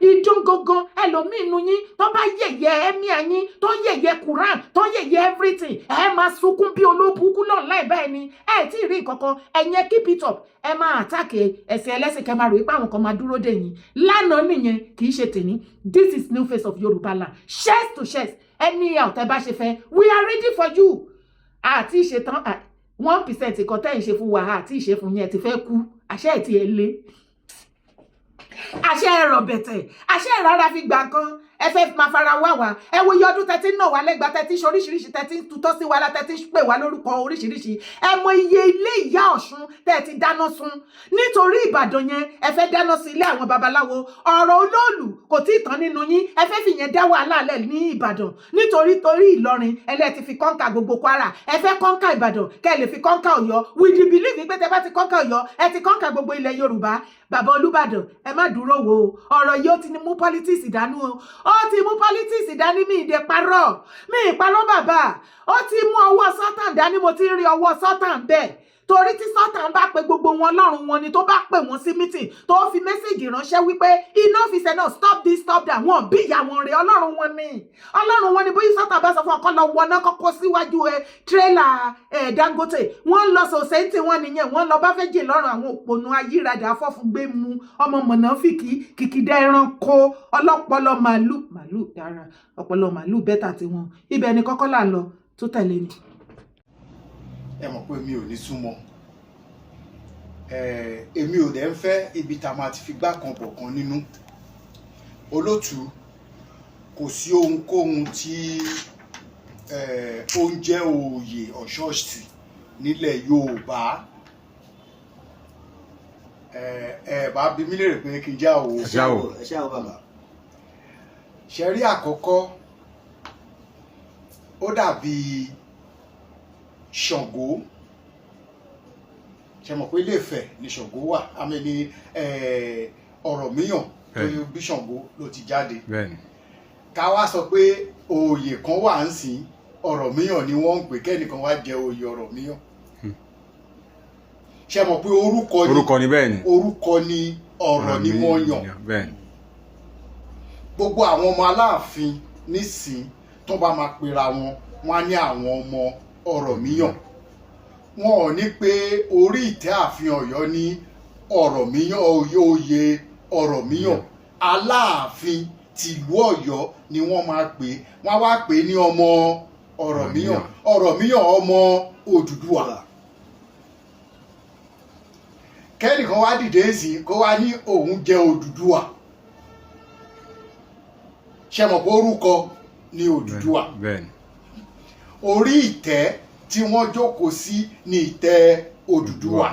idán gangan. Ẹlòmíì nu yín tó bá yẹ̀yẹ́ ẹ̀mí yín, tó yẹ̀yẹ́ Quran, tó yẹ̀yẹ́ everything, ẹ máa sunkún bí olóbùkún náà láì báyìí ni. Ẹ tí ì rí nǹkan kan. Ẹ̀yin keep it up. Ẹ máa attack ẹ̀sìn ẹlẹ́sìn, kẹ́ máa rò wípé àwọn kan máa dúró dè yín. Lánàá nìyẹn, kì í ṣe tèmi. This is new face of Yorùbá land, chest to chest. Anyhow tẹ́ bá ṣe fẹ́, we are ready for you. Àti ìṣetán 1% kan tẹ́ ń ṣe fún wa, àti ìṣe fún yẹn ti fẹ́ kú. Àṣẹ ẹ̀ ti ẹ̀ lé, àṣẹ ẹ̀rọ bẹ̀tẹ̀, àṣẹ ìrara fi gbà kan. Ẹ fẹ́ máa fara wá wa. Ẹ wo iye ọdún tẹ́tí náà wà lẹ́gbàá, tẹ́tí ṣe oríṣiríṣi, tẹ́tí tutọ́ sí wa, tẹ́tí pè wá lórúkọ oríṣiríṣi. Ẹ mọ iye ilé ìyá Ọ̀ṣun tẹ́ ti dáná sun nítorí Ìbàdàn yẹn. Ẹ fẹ́ dáná sun ilé àwọn babaláwo. Ọ̀rọ̀ olóòlù kò tí ì tán nínú yín. Ẹ fẹ́ fìyẹn dá wàhálà lẹ̀ ní Ìbàdàn nítorí torí Ìlọrin ẹlẹ́ ti fi conquer gbogbo Kwara. Ẹ fẹ́ conquer Ìbàdàn kẹ́ ẹ lè fi conquer Ọ̀yọ́, with the belief pé tẹ́ bá ti conquer Ọ̀yọ́, ẹ ti conquer gbogbo ilẹ̀ Yorùbá. Bàbá Olúbàdàn, ẹ má dúró wo ọ̀rọ̀ yìí. Ó ti mú politics dání o, ó ti mú politics dání. Mi ìdè parọ́, mi ìparọ́ bàbá. Ó ti mú ọwọ́ Sátán dání. Mo ti rí ọwọ́ Sátán bẹ́ẹ̀, torí tí Sátán bá pe gbogbo wọn lọ́rùn wọn ni, tó bá pè wọ́n sí meeting, tó fi message ránṣẹ́ wípé enough is enough, stop this, stop that, wọn bí ìyá wọn rè. Ọlọ́run wọn ni, ọlọ́run wọn ni. Bóyá Sátán bá sọ fún ọkọ lọ wọná kọ́kọ́ síwájú ẹ tírélà ẹ Dangote, wọ́n lọ sòsẹ́ntì wọn nìyẹn. Wọ́n lọ bá fẹ́ jìn lọ́rùn àwọn òpònú ayírádà afọ́fúngbé mu ọmọ mọ̀nàfìkì kìkìdá ẹranko ọlọ́pọlọ màálù. Màálù dára, ọpọlọ màálù better tiwọn. Ibẹ̀ ni kọ́kọ́ là ń lọ tó tẹ̀lé mi. Ẹ mọ̀ pé mi ò ní súnmọ́ èmi ò dẹ̀ ń fẹ́ ibi tá a máa ti fi gbá kan bọ̀ kan nínú. Olótùú, kò sí ohunkóhun tí ó ń jẹ́ òòyè ọ̀ṣọ́ọ̀ṣì nílẹ̀ Yorùbá. Ẹ bá bi mí léèrè pé kí n já o. Ẹ ṣá o. Ẹ ṣá o, bàbá. Ṣe rí àkọ́kọ́, ó dàbí Ṣàngó. Ṣe mọ̀ pé Ilé-Ifẹ̀ ni Ṣàngó wà? Àmì ní Ọ̀rànmíyàn tó bí Ṣàngó ló ti jáde. Ká wá sọ pé òòyè kan wà ń sìn, Ọ̀rànmíyàn ni wọ́n ń pè, kẹ́nìkan wá jẹ oyè Ọ̀rànmíyàn. Ṣe mọ̀ pé orúkọ ni? Orúkọ ni, bẹ́ẹ̀ni. Orúkọ ni, ọ̀rọ̀ ni wọ́n yàn. Gbogbo àwọn ọmọ Aláàfin nísìn, tó bá máa pera wọn, wọn á ní àwọn ọmọ Ọ̀rànmíyàn. Wọn ò ní pé orí ìtẹ́ ààfin Ọ̀yọ́ ní Ọ̀rànmíyàn, oyè Ọ̀rànmíyàn. Aláàfin tìlú Ọ̀yọ́ ni wọ́n máa pè. Wọ́n á wá pè ní ọmọ Ọ̀rànmíyàn, Ọ̀rànmíyàn ọmọ Odùduwà. Kẹ́nìkan wá dìde sí kó wá ní òun jẹ́ Odùduwà, ṣe mọ̀ pé orúkọ ni Odùduwà? Orí ìtẹ́ tí wọ́n jókòó sí ní ìtẹ́ Odùduwà.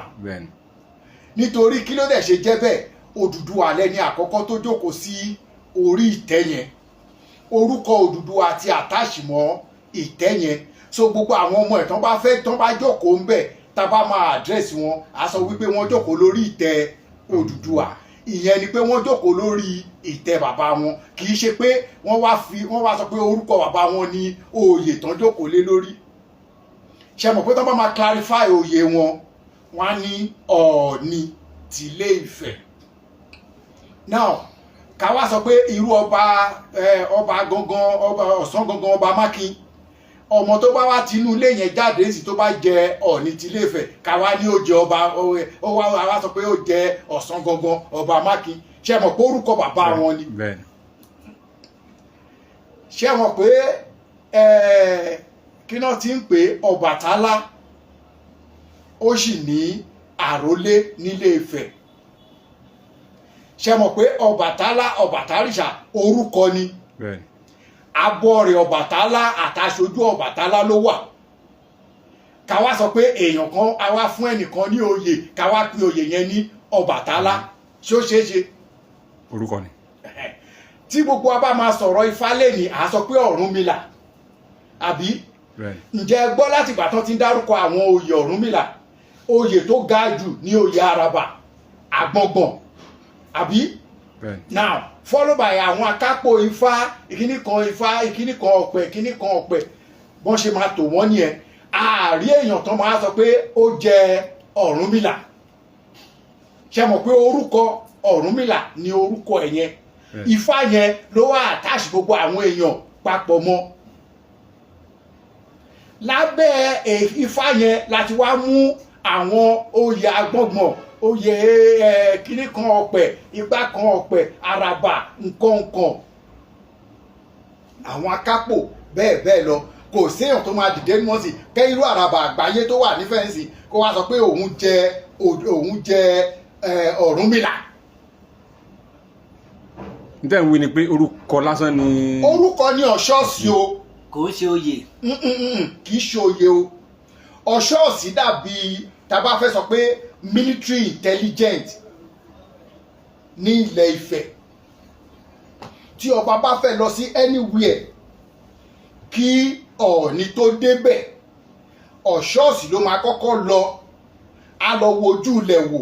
Nítorí kí ló dẹ̀ ṣe jẹ́ bẹ́ẹ̀? Odùduwà lẹ́ni àkọ́kọ́ tó jókòó sí orí ìtẹ́ yẹn. Orúkọ Odùduwà ti attach mọ́ ìtẹ́ yẹn. So gbogbo àwọn ọmọ ẹ̀ tán bá fẹ́, tán bá jókòó ń bẹ̀, tá bá máa address wọn, á sọ wípé wọ́n jókòó lórí ìtẹ́ Odùduwà. Ìyẹn ni pé wọ́n jókòó lórí ìtẹ́ bàbá wọn, kì í ṣe pé wọ́n wá fi wọ́n wá sọ pé orúkọ bàbá wọn ní oyè tán jókòó lé lórí. Ṣe mọ̀ pé tán bá máa clarify oyè wọn, wọ́n á ní Ọọ̀ni tìlé Ifẹ̀. Now, ká wá sọ pé irú ọba ọba gangan, ọba ọ̀sán gangan, ọba Mákin, ọmọ tó bá wá tinú ilé yẹn jáde sí, tó bá jẹ Ọọ̀ni tìlé Ifẹ̀, ká wá ní ó jẹ ọba, ó wá sọ pé ó jẹ ọ̀sán gangan ọba Mákin. Ṣe mọ̀ pé orúkọ bàbá wọn ni? Bẹ́ẹ̀ni. Ṣé wọn pé kí náà ti ń pè Ọbàtálá, ó sì ní àrólé nílé Ifẹ̀. Ṣé mọ̀ pé Ọbàtálá, Ọbàtárìṣà, orúkọ ni. Abọ́ rẹ̀ Ọbàtálá àtàṣojú Ọbàtálá ló wà. Ká wá sọ pé èèyàn kan a wá fún ẹnìkan ní oyè, ká wá pe oyè yẹn ní Ọbàtálá, ṣé ó ṣeé ṣe? Orúkọ ni. Tí gbogbo wa bá máa sọ̀rọ̀ Ifá lẹ́nìí, à á sọ pé Ọ̀rúnmìlà, àbí? Ǹjẹ́ ẹ gbọ́ láti ìgbà tán ti ń dárúkọ àwọn oyè Ọ̀rúnmìlà, oyè tó ga jù ní oyè Àràbà Àgbọ̀ngbọ̀n, àbí? Now, follow by àwọn akápò Ifá, ìkíní kan Ifá, ìkíní kan ọ̀pẹ, ìkíní kan ọ̀pẹ, bọ́n ṣe máa tò wọ́n nìyẹn. Àárí èèyàn tán máa sọ pé ó jẹ Ọ̀rúnmìlà. Ṣe mọ̀ pé orúkọ Ọ̀rúnmìlà ní orúkọ ẹ̀ yẹn, Ifá yẹn ló wá àtàṣì gbogbo àwọn èèyàn papọ̀ mọ́. Lábẹ́ Ifá yẹn láti wá mú àwọn oyè agbọ̀ngbọ̀n, oyè kíní kan ọ̀pẹ, igbá kan ọ̀pẹ, àràbà, nǹkan nǹkan, àwọn akápò, bẹ́ẹ̀ bẹ́ẹ̀ lọ. Kò séèyàn tó máa dìde ní wọ́n sì kẹ́ irú àràbà àgbáyé tó wà ní fẹ́ǹsì kó wá sọ pé òun jẹ Ọ̀rúnmìlà. N tẹ́ ń wí ni pé orúkọ lásán ni. Orúkọ ní ọ̀ṣọ́ọ̀sì o. Kò ń ṣe oyè. Kì í ṣe oyè o. Ọ̀ṣọ́ọ̀sì dàbí tá a bá fẹ́ sọ pé military intelligent ní ilẹ̀ Ifẹ̀. Tí ọba bá fẹ́ lọ sí anywhere, kí Ọ̀ọ̀ni tó débẹ̀, ọ̀ṣọ́ọ̀sì ló máa kọ́kọ́ lọ. Á lọ wojú ilẹ̀ wò,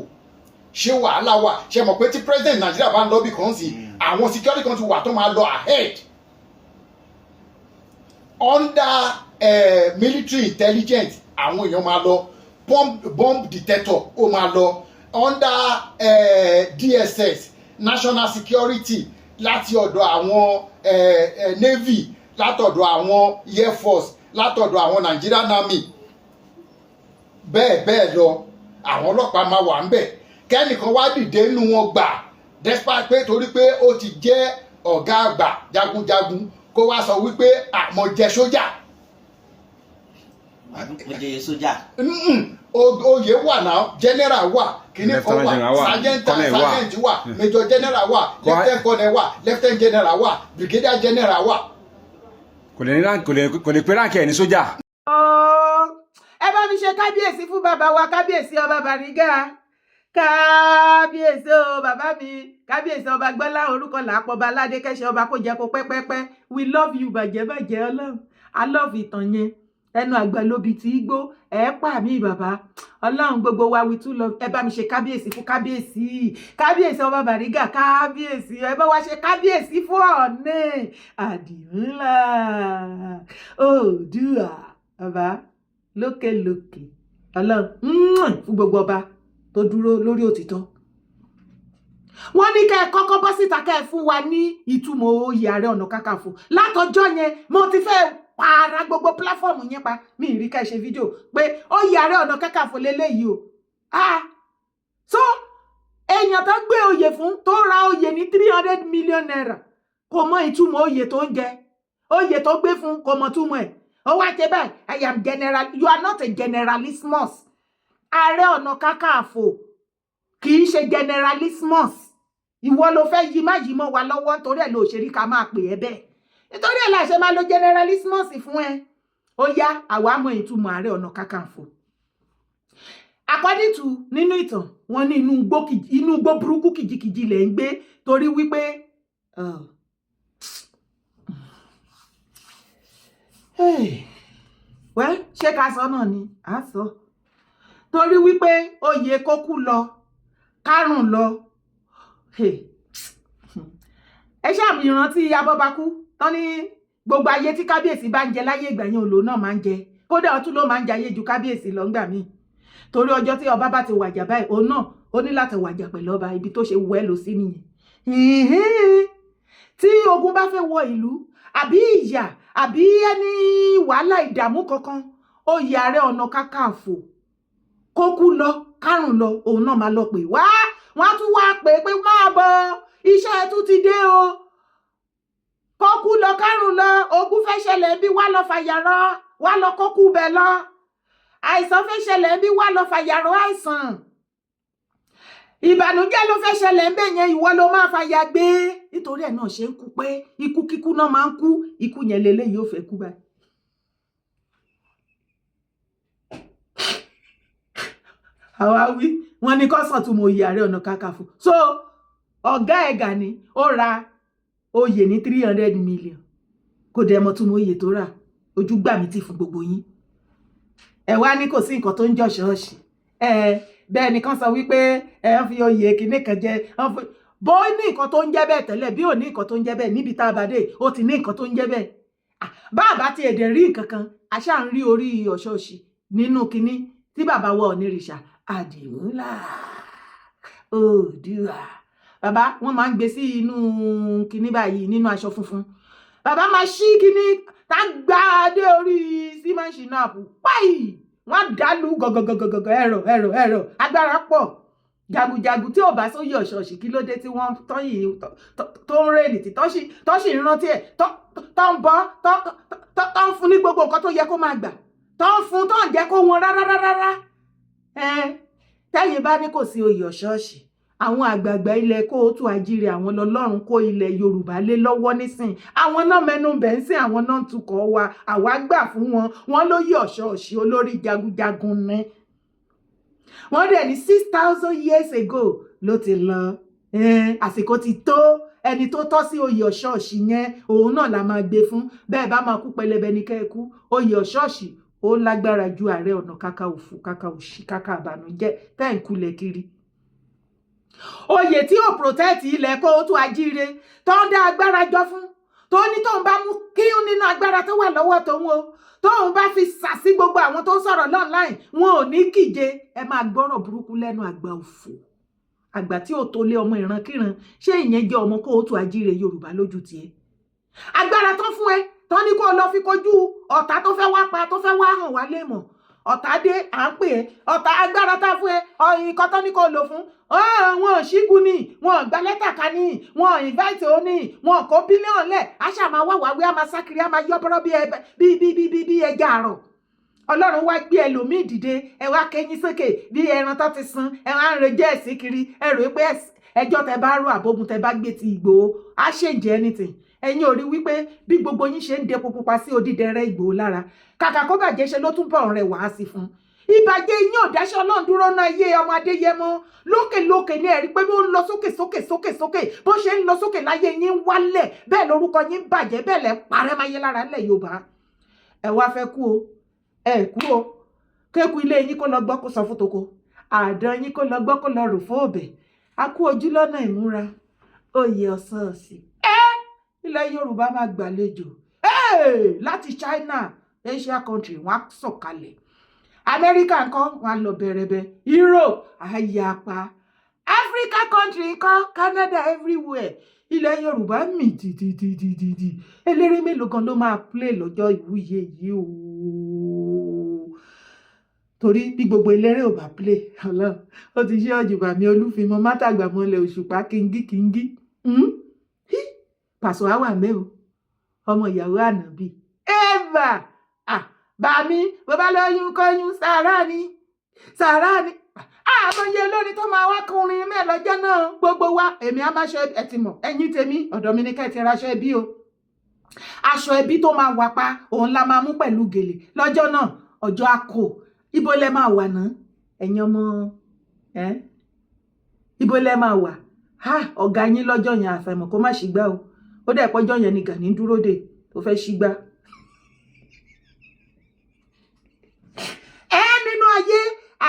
ṣé wàhálà wà. Ṣe mọ̀ pé tí president Nàìjíríà bá ń lọ bí kan sí, àwọn security kan ti wà tó máa lọ ahead under military intelligence. Àwọn èèyàn máa lọ, bomb detector ó máa lọ under DSS, national security, láti ọ̀dọ̀ àwọn navy, látọ̀dọ̀ àwọn air force, látọ̀dọ̀ àwọn Nigerian Army, bẹ́ẹ̀ bẹ́ẹ̀ lọ. Àwọn ọlọ́pàá máa wà ńbẹ̀. Kẹ́nìkan wá dìde nínú wọn gbà, despite pé torí pé ó ti jẹ́ ọ̀gá àgbà jagunjagun, kó wá sọ wípé àmọ́ jẹ sójà. Mo jẹ sójà. Oyè wà náà, general wà, kìíní kan Lieutenant wà, general wà, sergeant colonel wà. Sergeant wà, major general wà, lieutenant colonel wà, lieutenant general wà, brigadier general wà. Kò lè ní rank, kò lè pé rank ẹ̀ ní sójà. Ooo, ẹ bá mi ṣe kábíyèsí fún bàbá wa, kábíyèsí ọba Bàrígà. Kábíyèsí o, bàbá mi, kábíyèsí ọba Gbọ́lá orúkọ làápọ̀ baládé kẹ́sẹ̀ ọba kó jẹ́ kó pẹ́pẹ́pẹ́. We love you bàjẹ́ bàjẹ́. Ọlọ́run, I love ìtàn yẹn. Ẹnu àgbà lóbi tí í gbó ẹ pa mí, bàbá. Ọlọ́run, gbogbo wa, we too love. Ẹ bá mi ṣe kábíyèsí fún kábíyèsí, kábíyèsí ọba Bàrígà. Kábíyèsí, ẹ bá wa ṣe kábíyèsí fún Ọ̀ọ̀ni Àdìmúlà Oòdùà, bàbá lókèlókè. Ọlọ́run, fún gbogbo ọba tó dúró lórí òtítọ́. Wọ́n ní kẹ́ ẹ kọ́kọ́ bọ́ síta, kẹ́ ẹ fún wa ní ìtumọ̀ oyè Ààrẹ Ọ̀nà Kakanfò. Látọjọ́ yẹn mo ti fẹ́ para gbogbo platform yẹn pa mi ì rí ká ẹ ṣe fídíò pé oyè Ààrẹ Ọ̀nà Kakanfò lélẹ́yìí o. Ah, so èèyàn tó gbé oyè fún, tó ra oyè ní ₦300 million, kò mọ ìtumọ̀ oyè tó ń jẹ. Oyè tó gbé fún, kò mọ túmọ̀ ẹ̀. Ó wá ṣe báyìí, "I am general." You are not a generalismus. Ààrẹ Ọ̀nà Kakanfò kì í ṣe generalismus. Ìwọ ló fẹ́ yí má yí mọ́ wa lọ́wọ́, nítorí ẹ̀ ló ṣe rí ká máa pè é bẹ́ẹ̀, nítorí ẹ̀ la ṣe máa lo generalismus fún ẹ. Ó yá, àwa mọ ìtumọ̀ Ààrẹ Ọ̀nà Kakanfò. According to nínú ìtàn, wọn ní inú igbó inú igbó burúkú kìjikìji lẹ̀ ń gbé, torí wípé hey, well, ṣé ká sọ náà ni à ń sọ, torí wípé oyè kókú lọ kárùn lọ. Hey. Ẹ ṣáà ìrántí abọ́bakú tán ní gbogbo ayé tí kábíyèsí bá ń jẹ láyé ìgbà yẹn, òlò náà máa ń jẹ. Kódà ọtún ló máa ń jayé ju kábíyèsí lọ ńgbà míì, torí ọjọ́ tí ọba bá ti wàjà báyìí, òun náà ó ní láti wàjà pẹ̀lú ọba. Ibi tó ṣe wẹ́ lọ sí nìyẹn. Ìhín. Tí ogun bá fẹ́ wọ ìlú, àbí ìyà, àbí ẹni wàhálà, ìdààmú kankan, oyè Ààrẹ Ọ̀nà Kakanfò, kókú lọ kárùn lọ, òun náà máa lọ pè wá. Wọn á tún wá pè pé máa bọ̀, iṣẹ́ ẹ tún ti dé o. Kókú lọ. kárùn lọ. Ogun fẹ́ ṣẹlẹ̀ bí, wá lọ fàyàrọ́, wá lọ kókú bẹ̀ lọ. Àìsàn fẹ́ ṣẹlẹ̀ bí, wá lọ fàyàrọ́ àìsàn. Ìbànújẹ́ ló fẹ́ ṣẹlẹ̀ ń bẹ̀ yẹn, ìwọ ló máa fàyà gbé. Nítorí ẹ̀ náà ṣe ń kú pé ikú kíkú náà máa ń kú. Ikú yẹn lélẹ́yìí ó fẹ́ kú báyìí. Àwa wí wọn ní kọ́sàn tún mọ oyè Ààrẹ Ọ̀nà Kakanfò. So ọ̀gá ẹ̀ Gani, ó ra oyè ní 300 million, kò dẹ̀ mọ̀ tún mọ oyè tó rà. Ojú gbà mí tì fún gbogbo yín. Ẹ wá ní kò sí nǹkan tó ń jọ ṣọ́ọ̀ṣì. Ẹ bẹ́ẹ̀ nìkan sọ wípé ẹ ń fi oyè kinní kan jẹ bó ní nǹkan tó ń jẹ́ bẹ́ẹ̀ tẹ́lẹ̀, bí ò ní nǹkan tó ń jẹ́ bẹ́ẹ̀ níbi tá a bá dé, ó ti ní nǹkan tó ń jẹ́ bẹ́ẹ̀. Bá a bá ti èdè rí nǹkan kan, àṣà ń rí orí ọ̀ṣọ́ọ̀ṣì nínú kinní tí bàbá wa Onírìṣà Àdìmúlà Oòduà. Bàbá wọn máa ń gbé sí inú kinní báyìí, nínú aṣọ funfun. Bàbá máa ṣí kinní tá gbá dé orí símáṣí náà páì, wọ́n dàlú gọ̀gọ̀gọ̀gọ̀gọ̀. Ẹ̀rọ ẹ̀rọ ẹ̀rọ agbára pọ̀ jagunjagun tí ò bá sóyè ọ̀ṣọ̀ọ̀ṣì. Kí ló dé tí wọ́n tọ́ yìí tó ń rèlì tí tó sì ń rántí ẹ̀, tó ń bọ́, tó ń fún ní gbogbo nǹkan tó yẹ kó máa gbà, tó ń fún, tó ń jẹ́ kó wọn rárá rárá? Tẹ́yìn bá ní kò sí oyè ọ̀ṣọ́ọ̀ṣì, àwọn àgbààgbà ilẹ̀ kóòtù àjíire, àwọn lọ́lọ́run kó ilẹ̀ Yorùbá lé lọ́wọ́ nísìn. Àwọn náà mẹ́nu bẹ̀ ń sìn, àwọn náà ń tukọ̀ wa. Àwa gbà fún wọn. Wọn lóyè ọ̀ṣọ́ọ̀ṣì, olórí jagunjagun ni wọ́n dẹ̀ ní 6,000 years ago ló ti lọ. Àsìkò ti tó. Ẹni tó tọ́ sí oyè ọ̀ṣọ́ọ̀ṣì yẹn, òun náà la máa gbé fún. Bẹ́ẹ̀ bá máa kú, pẹlẹbẹ ní kẹ́ ẹ kú. Oyè ọ̀ṣọ́ọ̀ṣì ó lágbára ju Ààrẹ Ọ̀nà Kaka òfò, kaka òṣì, kaka àbànújẹ́ tẹ́ ń kulẹ̀ kiri. Oyè tí ò protect ilẹ̀ kóòtù àjíire, tó ń dá agbára jọ fún, tó ní tóun bá mú kí nínú agbára tó wà lọ́wọ́ tòun o, tóun bá fi sà sí gbogbo àwọn tó ń sọ̀rọ̀ online, wọn ò ní kíje. Ẹ máa gbọ́rọ̀ burúkú lẹ́nu àgbà òfò, àgbà tí ò tó lé ọmọ ìrankíran. Ṣé ìyẹn jẹ́ ọmọ kóòtù àjíire Yorùbá lójú tiẹ̀? Agbára tán fún ẹ, tán ní kó o lọ fi kojú ọ̀tá tó fẹ́ wá pa, tó fẹ́ wá hàn wá lé mọ̀. Ọ̀tá dé, à ń pè é ọ̀tá. Agbára tá fún ẹ, nǹkan tán ní kó o lò fún wọn ò ṣígun ni, wọn ò gba lẹ́tà ká ní, wọn ò invite ó ní, wọn kó bílíọ̀nù lẹ̀. Á ṣáà máa wá wàwí, á máa sá kiri, á máa yọ́ bọ́rọ́ bí ẹja àrọ̀. Ọlọ́run wá gbé ẹlòmíì dìde, ẹ wá kẹyìn sókè bí ẹran tó ti sun. Ẹ wá ń rejẹ́ ẹ̀sìn kiri. Ẹ rò pé ẹjọ́ tẹ bá rò, àbógun tẹ bá gbé ti Ìgbòho á ṣèǹjẹ́ anything. Ẹ̀yin ò rí wípé bí gbogbo yín ṣe ń depo pupa sí odídẹrẹ́ Ìgbòho lára, kàkà kó bàjẹ́, ṣe ló túbọ̀ rẹ̀ wá sí fún ìbàjẹ́ yín. Ò dáṣẹ́ Ọlọ́run dúró náà yé ọmọ Adéyẹmọ lókè lókè ní. Ẹ̀rí pé bó ń lọ sókè sókè sókè sókè, bó ṣe ń lọ sókè láyé yín ń wálẹ̀, bẹ́ẹ̀ lórúkọ yín bàjẹ́, bẹ́ẹ̀ lẹ́ parẹ́ máyé lára ńlẹ̀ Yorùbá. Ẹ wá fẹ́ kú o, ẹ kú o. Kéku ilé yín kó lọ gbọ́, kó sọ fún toko. Àdán yín kó lọ gbọ́, kó lọ rò fún òbẹ̀. A kú ojú lọ́nà ìmúra oyè ọ̀sán-ọ̀sì. Ẹ ilẹ̀ Yorùbá máa gbàlejò láti China, Asia country, wọ́n á sọ̀kalẹ̀. Amẹ́ríkà ńkọ́? Wọ́n á lọ bẹ̀rẹ̀bẹ̀. Europe àyàpá, Africa country ńkọ́? Canada, everywhere. Ilẹ̀ Yorùbá mì dìdìdìdìdì. Eléré mélòó gan ló máa play lọ́jọ́ ìwúyè yìí o? Torí bí gbogbo eléré ò bá play, Ọlọ́run ó ti ṣe ọ̀jùbà mi Olúfimọ mátàgbàmọ́lẹ̀ Òṣùpá kíngí kíngí. Pàṣọ àwà mẹ́ o, ọmọ ìyàwó ànábì eva bàmí bó bá lóyún kóyún, sàrà ni, sàrà ni. Àmọye olórin tó máa wá kọrin mẹ́ẹ̀ lọ́jọ́ náà. Gbogbo wa, èmi á máa ṣe ẹ ti mọ̀. Ẹ̀yin tèmi, ọ̀dọ̀ mi ní ká ẹ ti raṣọ ẹbí o. Aṣọ ẹbí tó máa wà pa, òun la máa mú pẹ̀lú gèlè lọ́jọ́ náà. Ọjọ́ àkò, ibo lẹ máa wà ná, ẹ̀yin ọmọ ẹ? Ibo lẹ máa wà? Ha, ọ̀gá yín lọ́jọ́ yẹn, àfàìmọ̀ kó má ṣìgbà o. Ó dẹ̀ pọ́jọ́ yẹn ni Gani dúró dè tó fẹ́ ṣígbà. Ẹ nínú ayé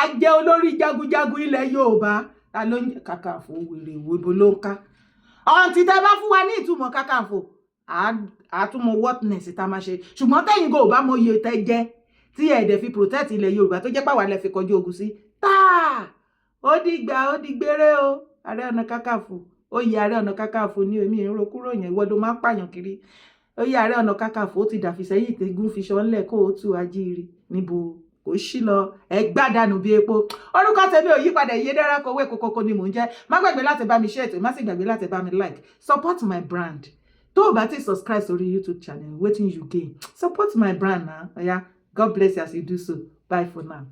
àjẹ olórí jagunjagun ilẹ̀ Yorùbá, ta ló ń jẹ́ Kàkànfò? Wèrè wo, ibo ló ń ká ọ̀ǹtí? Tẹ́ bá fún wa ní ìtumọ̀ Kàkànfò, àtúmọ̀ whatness tá a máa ṣe. Ṣùgbọ́n tẹ́yìn kò bá mọ iye tẹ́ jẹ́ tí ẹ̀ dẹ̀ fi protect ilẹ̀ Yorùbá, tó jẹ́ pàwọn alẹ́ fi kọjú ogun sí táà, ó dìgbà, ó dìgbére o. Ààrẹ Ọ̀nà Kàkànfò, oyè Ààrẹ Ọ̀nà Kàkànfò ní èmi ìró kúrò yẹn. Ìwọ ló máa ń pààyàn kiri. Oyè Ààrẹ Ọ̀nà Kàkànfò, ó ti dàfi sẹ́yìn tẹ́gùn fi ṣọ́nlẹ̀ kó o tú ajíire níbo kò sí lọ. Ẹ gbádànù bí epo. Orúkọ tèmi ò yípadà, iye dára kowé kokoko ni mò ń jẹ́. Má gbàgbé láti bá mi share ètò, má sì gbàgbé láti bá mi like. Support my brand. Tó o bá ti subscribe sórí YouTube channel, wetin you gain? Support my brand na. Oya, God bless you as you do so. Bye for now.